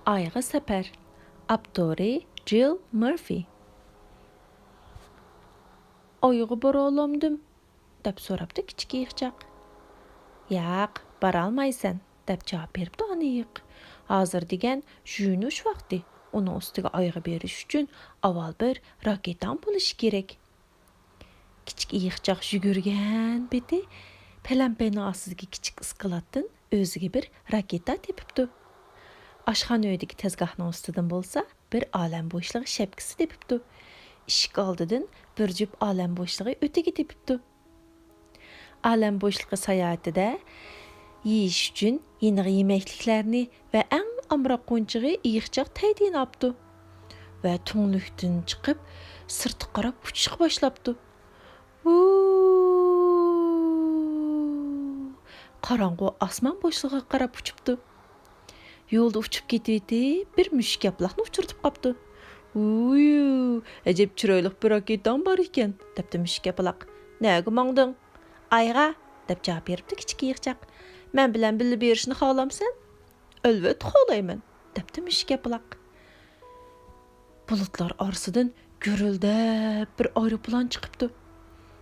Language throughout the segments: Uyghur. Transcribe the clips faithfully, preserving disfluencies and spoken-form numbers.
ئايغا سەپەر. ئاپتورى جىل مۇرفى. «ئايغا بارالامدىم؟» دەپ سوراپتۇ كىچىك ئېيىقچاق. «ياق، بارالمايسەن» دەپ جاۋاب بېرىپتۇ ئانا ئېيىق. ھازىر دېگەن يۇيۇنۇش ۋاقتى. ئۇنىڭ ئۈستىگە ئايغا بېرىش ئۈچۈن ئاۋۋال بىر راكېتاڭ بولۇشى كېرەك. كىچىك ئېيىقچاق يۈگۈرگەن پېتى پەلەمپەينىڭ ئاستىدىكى كىچىك ئىسكىلاتتىن ئۆزىگە بىر راكېتا تېپىپتۇ. ئاشخانا ئۆيىدىكى تەزگاھنىڭ ئۈستىدىن بولسا بىر ئالەم بوشلۇقى شەپكىسى تېپىپتۇ. ئىشىك ئالدىدىن بىر جۈپ ئالەم بوشلۇقى ئۆتۈكى تېپىپتۇ. ئالەم بوشلۇقى ساياھىتىدە يېيىش ئۈچۈن يېنىغا يېمەكلىكلەرنى ۋە ئەڭ ئامراق ئويۇنچۇقى ئېيىقچاق تەيدىنى ئاپتۇ ۋە تۈڭلۈكتىن چىقىپ، سىرتقا قاراپ ئۇچۇشقا باشلاپتۇ. ۋۇ! قاراڭغۇ ئاسمان بوشلۇقىغا قاراپ ئۇچۇپتۇ. يولدا ئۇچۇپ كېتىۋېتىپ، بىر مۈشۈك ياپىلاقنى ئۇچرىتىپ قاپتۇ. «ۋۇيۇ، ئەجەب چىرايلىق بىر راكېتاڭ بار ئىكەن» دەپتۇ مۈشۈك ياپىلاق. «نەگە ماڭدىڭ؟» «ئايغا» دەپ جاۋاب بېرىپتۇ كىچىك ئېيىقچاق. «مەن بىلەن بىللە بېرىشنى خالامسەن؟» «ئەلۋەتتە خالايمەن» دەپتۇ مۈشۈك ياپىلاق. بۇلۇتلار ئارىسىدىن گۈرۈلدەپ بىر ئايروپىلان چىقىپتۇ.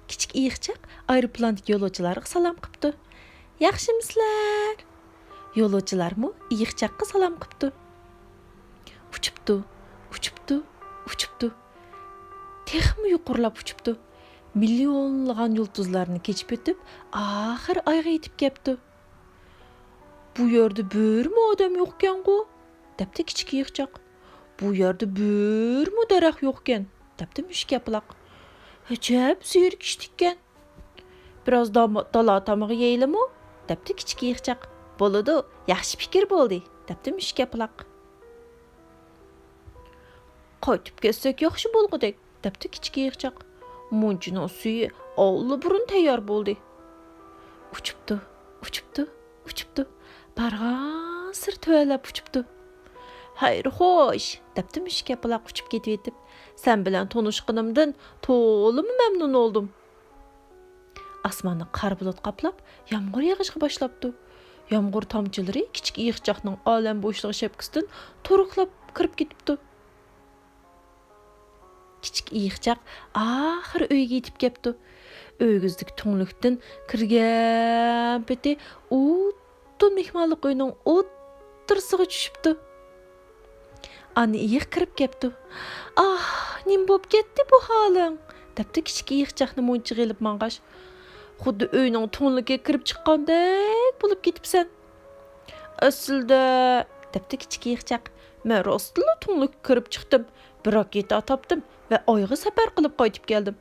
كىچىك ئېيىقچاق ئايروپىلاندىكى يولۇچىلارغا سالام قىپتۇ. «ياخشىمۇسىلەر؟» يولۇچىلارمۇ ئېيىقچاققا سالام قىپتۇ. ئۇچۇپتۇ، ئۇچۇپتۇ، ئۇچۇپتۇ. تېخىمۇ يۇقىرىلاپ ئۇچۇپتۇ. مىليونلىغان يۇلتۇزلارنى كېچىپ ئۆتۈپ، ئاخىرى ئايغا يېتىپ كەپتۇ. «بۇ يەردە بىرمۇ ئادەم يوقكەنغۇ؟» دەپتۇ كىچىك ئېيىقچاق. «بۇ يەردە بىرمۇ دەرەخ يوقكەن» دەپتۇ مۈشۈك ياپىلاق. «ئەجەب زېرىكىشلىككەن. بىراز داما-، دالا تامىقى يەيلىمۇ؟» دەپتۇ كىچىك ئېيىقچاق. «بولىدۇ، ياخشى پىكىر بولدى» دەپتۇ مۈشۈك ياپىلاق. «قايتىپ كەتسەك ياخشى بولغۇدەك» دەپتۇ كىچىك ئېيىقچاق. «مۇنچىنىڭ سۈيى ئاللىبۇرۇن تەييار بولدى.» ئۇچۇپتۇ، ئۇچۇپتۇ، ئۇچۇپتۇ. بارغانسېرى تۆۋەنلەپ ئۇچۇپتۇ. «خەير خوش» دەپتۇ مۈشۈك ياپىلاق ئۇچۇپ كېتىۋېتىپ. «سەن بىلەن تونۇشقىنىمدىن تولىمۇ مەمنۇن بولدۇم.» ئاسماننى قارا بۇلۇت قاپلاپ، يامغۇر يېغىشقا باشلاپتۇ. يامغۇر تامچىلىرى كىچىك ئېيىقچاقنىڭ ئالەم بوشلۇقى شەپكىسىدىن تورۇكلاپ كىرىپ كېتىپتۇ. كىچىك ئېيىقچاق ئاخىرى ئۆيىگە يېتىپ كەپتۇ. ئۆگزىدىكى تۈڭلۈكتىن كىرگەن پېتى ئۇددۇل مېھمانلىق ئۆينىڭ ئوتتۇرىسىغا چۈشۈپتۇ. ئانا ئېيىق كىرىپ كەپتۇ. «ئاھ، نېمە بولۇپ كەتتى بۇ ھالىڭ؟» دەپتۇ كىچىك ئېيىقچاقنى مۇنچىغا ئېلىپ ماڭغاچ. «خۇددى ئۆينىڭ تۈڭلۈكىگە كىرىپ چىققاندەك بولۇپ كېتىپسەن.» «ئەسلىدە» دەپتۇ كىچىك ئېيىقچاق. «مەن راستتىنلا تۈڭلۈككە كىرىپ چىقتىم، بىر راكېتا تاپتىم ۋە ئايغا سەپەر قىلىپ قايتىپ كەلدىم.»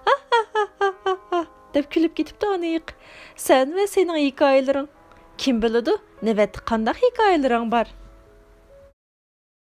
«ھا ھا ھا ھا ھا ھا» دەپ كۈلۈپ كېتىپتۇ ئانا ئېيىق. «سەن ۋە سېنىڭ ھېكايىلىرىڭ. كىم بىلىدۇ، نۆۋەتتە قانداق ھېكايىلىرىڭ بار؟»